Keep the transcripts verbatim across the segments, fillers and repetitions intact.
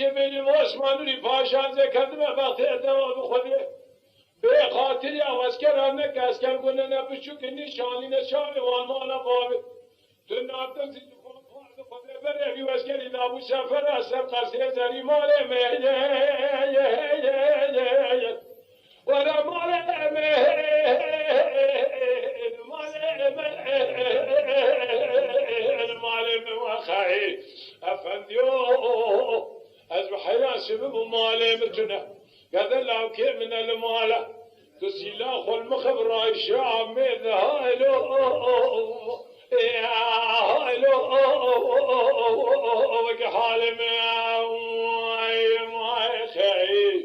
Beşê bênî Osman Nûrî Paşa zêkerdime bextê dewa bi Xwedê. Bê xatirî ew eskera neke, esker gune ne biçûk e, nîşanî ne çavê wan mala bavê. Tu natin zî ji xwe xwar di Xwedê berê vî eskerî dabû sefera ser qesrê zerî malê me. Were malê me, malê me, malê me wexeyî. Efendiyo, ez bi heyran şibim û malê min tune. Gede lawkê min e li mala. Tu sîla xwe li mixi bi rayşe amê de haylo. Ê, haylo. Weke halê me. Vay, vay, xeyr.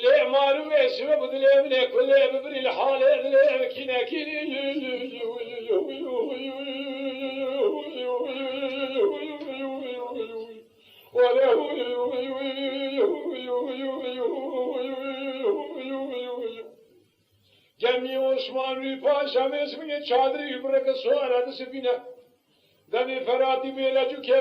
Lê malûm e şive bi dilê min ê kulê bibirî li halê dilê min kînekî. Gemî Osmanlî Paşa mêzmînê çadirî bireke suara disipîne. Demê Feratî bê lecûkê